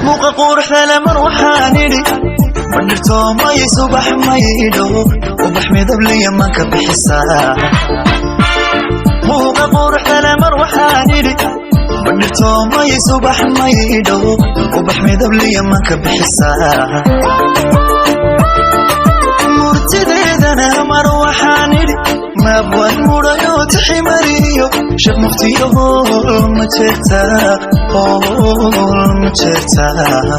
Muuqa quruxdale mar waxaan idhi, madhirto may subax maydho, ubax midabliya manka bixisaa. Muuqa quruxdale mar waxaan idhi, madhirto may subax maydho, ubax midabliya manka bixisaa. Murtideedana mar waxaan idhi, maabwan mudhayo tiximariyo sheekh muftiyo hool ma jeertaa, hool ma jeertaa.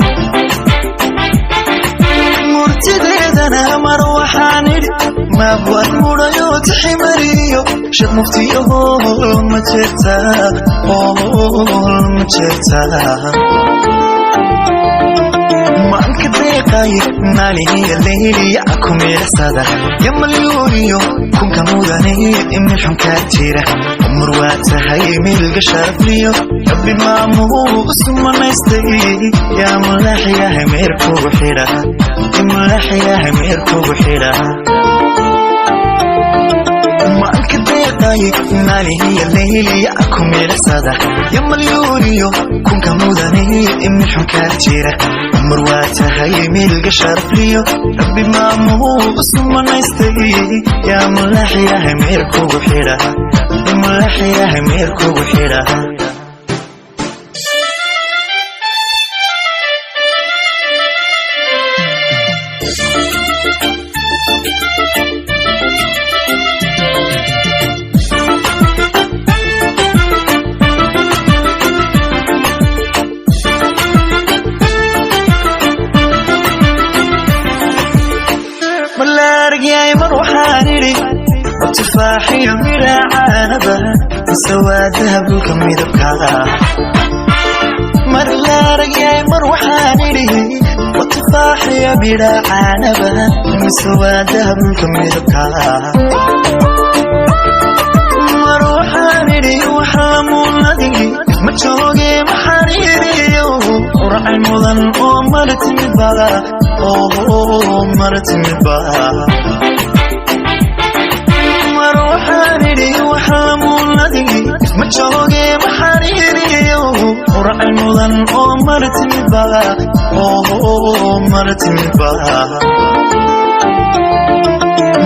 Murtideedana mar waxaan idhi, maabwan mudhayo tiximariyo sheekh muftiyo hool ma jeertaa, hool ma jeertaa. Maanka deeqay maalihiya leyliya ku miicsada ya malyuuniyo kunka mudane imilxunkaa jira. Umar waa tahay milga sharafliyo, rabbi maamuu sumanaystay. Yaa mulaaxyahay meer kugu xidha, mulaaxyahay meer kugu xidha. Maanka deeqay maalihiya leyliya ku miicsada ya malyuuniyo kunka mudane imilxunkaa jira. Umar waa tahay milga sharafliyo, rabbi maamuu sumanaystay. Yaa mulaaxyahay meer kugu xidha, mulaaxyahay meer kugu xidha. Malaargyay mar waxaan idhi, tufaaxiyo midha caanaba mise waa dahab dhulka midabka. Mar laaragyay mar waxaan idhi, tufaaxiyo midha caanaba mise waa dahab dhulka midabka. Mar waxaan idhi, wax lamuunadigi ma jooge maxariiriyo uracay mudan oo martimidba, oo martimidba. Mar waxaan idhi, wax lamuunadigi ma jooge maxariiriyo uracay mudan oo martimidba, oo martimidba.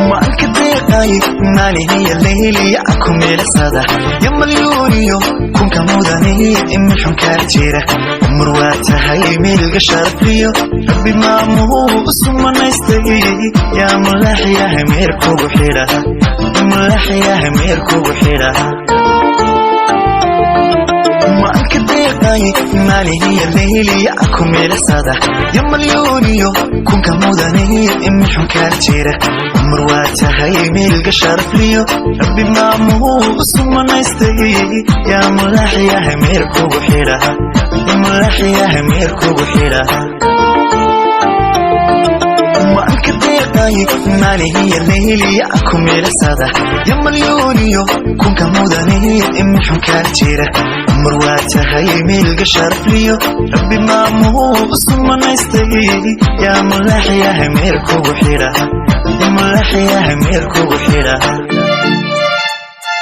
Maanka deeqay maalihiya leyliya ku miicsada ya malyuuniyo kunka mudane imilxunkaa jira. Umar waa tahay milga sharafliyo, rabbi maamuu sumanaystay. Yaa mulaaxyahay meer kugu xidha, mulaaxyahay meer kugu xidha. Maanka deeqay maalihiya leyliya ku miicsada ya malyuuniyo kunka mudane imilxunkaa jira. Umar waa tahay milga sharafliyo, rabbi maamuu sumanaystay. Yaa mulaaxyahay meer kugu xidha, mulaaxyahay meer kugu xidha. Maanka deeqay maalihiya leyliya ku miicsada ya malyuuniyo kunka mudane imilxunkaa jira. Umar waa tahay milga sharafliyo, rabbi maamuu sumanaystay. Yaa mulaaxyahay meer kugu xidha, mulaaxyahay meer kugu xidha.